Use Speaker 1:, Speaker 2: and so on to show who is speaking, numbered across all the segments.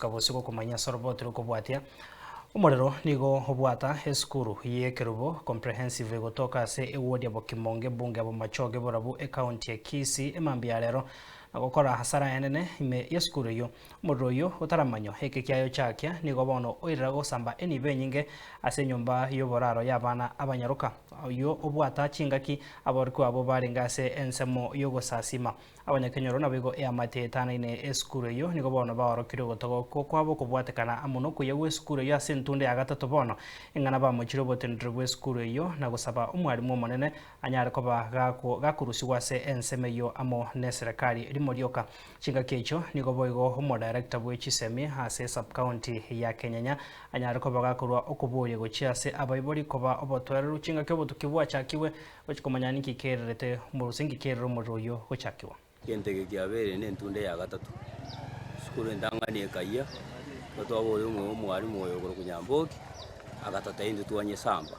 Speaker 1: Bosio gokomanya ase oroboti rokobwatia, omorero nigo obwata esukuru y'Ekerubo Comprehensive egotoka ase eward ya Bokimonge ebunge ya Bomachoge Borabu ecounty ya Kisii emambia ya rero na gokora hasara enene ime y'esukuru eyio. Omorero oyio otaramanywa eke kiayochakia nigo bono oirera gosamba enibo enyinge ase enyomba y'oboraro y'abana abanyaroka oyio obwata chingaki aborokigwa abwo barenge ase ensemo y'ogosasima. Abanyakenyoro naboigo eamate etanaine esukuru eyio nigo bono baorokire ogotogokwa kwabo kobwatekana amo nokoyia gw'esukuru eyio ase entunda ya gatato bono ing'ana bamochire oboteneneri bw'esukuru eyio na gosaba omwalimu omonene anyare koba gakorusigwa ase ensemo eyio amo neserekari rimo rioka. Chingaki echio nigo boigo omodirector bwe chisemi ase esubcounty ya Kenyenya anyare koba gakorua okoboria gochia ase abaibori koba obotoereru chingaki obotuki bwachakigwe Gochia komanya ninki kererete gose inki kerere omorero oyio gochakigwa.
Speaker 2: Egento eke kiabeire nentunda ya gatato, esukuru entang'ani ekayia, ekero twaboria omwalimu oyo okorokwa Nyamboki, agatotebia intwe twanyesamba,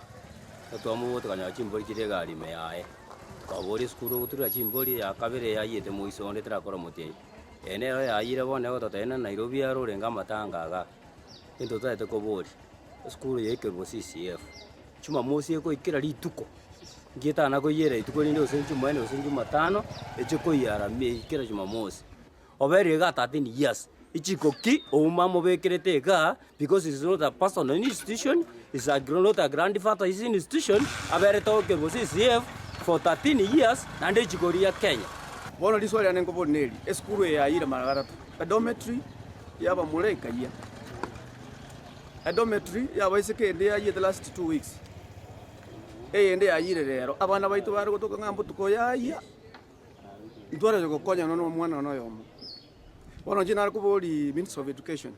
Speaker 2: ekero twamoboria tokanyora chimbori chire egari ime yaye, tokaboria esukuru ogoturera chimbori ya kabere yayiete moiso onde terakora omotienyi. Eye nero yayire bono egototebia ng'a Nairobi aro orenge amatanga igaa, egento totaete koboria, esukuru eye ekerwa CCF. Jumamosi ekoikera rituko, nki etana koiyera rituko rinde gose jumaine gose jumatano, eche koiyara mi kera jumamosi. Obeire iga 13 years, echiko ki ouma amobekerete igaa, because is not a personal institution, is a not a grandfather is institution, aberete okerwa CCF for 13 years, naende echiko ria Kenya.
Speaker 3: Bono riswali riane nkobori neri, esukuru eye yayire mara gatato, edormitory y'abamura ekayia. Edormitory y'abaiseke ende yayiete last 2 weeks, eyende yayire rero. Abana baito bare gotoka ng'a mbotuko yayia, ntwarenge gokonyana na omwana one oyomo. Bono inche nare koboria Ministry of Education,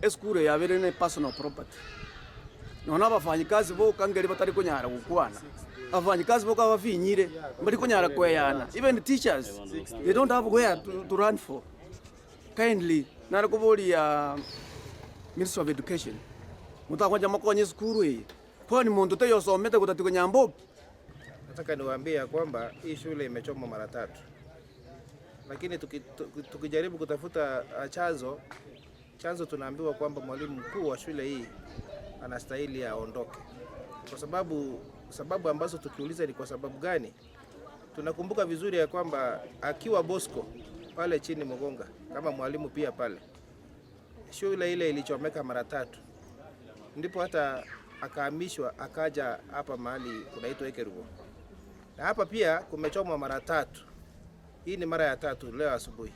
Speaker 3: esukuru eye yabeire ne personal property, nonya abafanyikazi boka nkeri batari konyara gokwana, abafanyikazi boka bafinyire, mbari konyara koeyana, even teachers, they don't have where to run for. Kindly nare koboria Ministry of Education, motagocha mokonye esukuru eye, kwani monto taiyo osomete gotatigwa nyamboki?
Speaker 4: Nataka niwaambie ya kwamba hii shule imechomwa mara tatu, lakini tukijaribu kutafuta chanzo chanzo, tunaambiwa kwamba mwalimu mkuu wa shule hii anastahili aondoke, kwa sababu sababu ambazo tukiuliza ni kwa sababu gani, tunakumbuka vizuri ya kwamba akiwa Bosco pale chini Mugonga kama mwalimu pia pale shule ile ilichomeka mara tatu, ndipo hata akahamishwa akaja hapa mahali kunaitwa Ekerubo, na hapa pia kumechomwa mara tatu. Hii ni mara ya tatu leo asubuhi.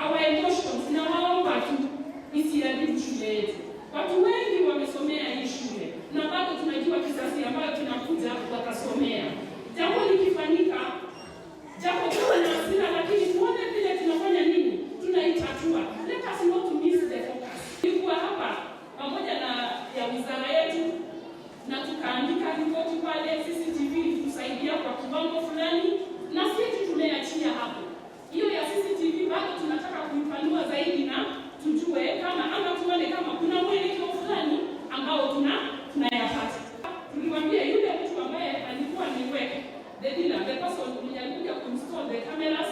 Speaker 5: Our emotions nawaomba tu isiharibu shule yetu. Watu wengi wamesomea hii shule na bado tunajua kizazi ambayo tunakuja watasomea. Jambo likifanyika, japo tuwe na hasira, lakini tuone vile tunafanya nini, tunaitatua. Let us not miss the focus. Ilikuwa hapa pamoja na ya wizara yetu na tukaandika ripoti pale, CCTV ilitusaidia kwa kiwango fulani, na sisi tumeachia hapo. Hiyo ya CCTV bado tunataka kuipanua zaidi na tujue kama ama tuone kama kuna mwelekeo fulani ambao tunayapata. Tulimwambia yule mtu ambaye alikuwa ameiweka the dealer, the person mwenye alikuja kuinstall the cameras,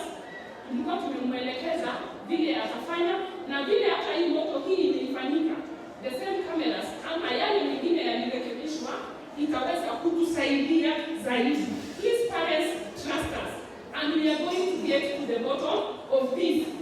Speaker 5: tulikuwa tumemwelekeza vile atafanya na vile hata hii moto hii ilifanyika, the same cameras ama yale mengine yalirekebishwa, itaweza kutusaidia zaidi. Please parents trust us and we are going to get to the bottom of this.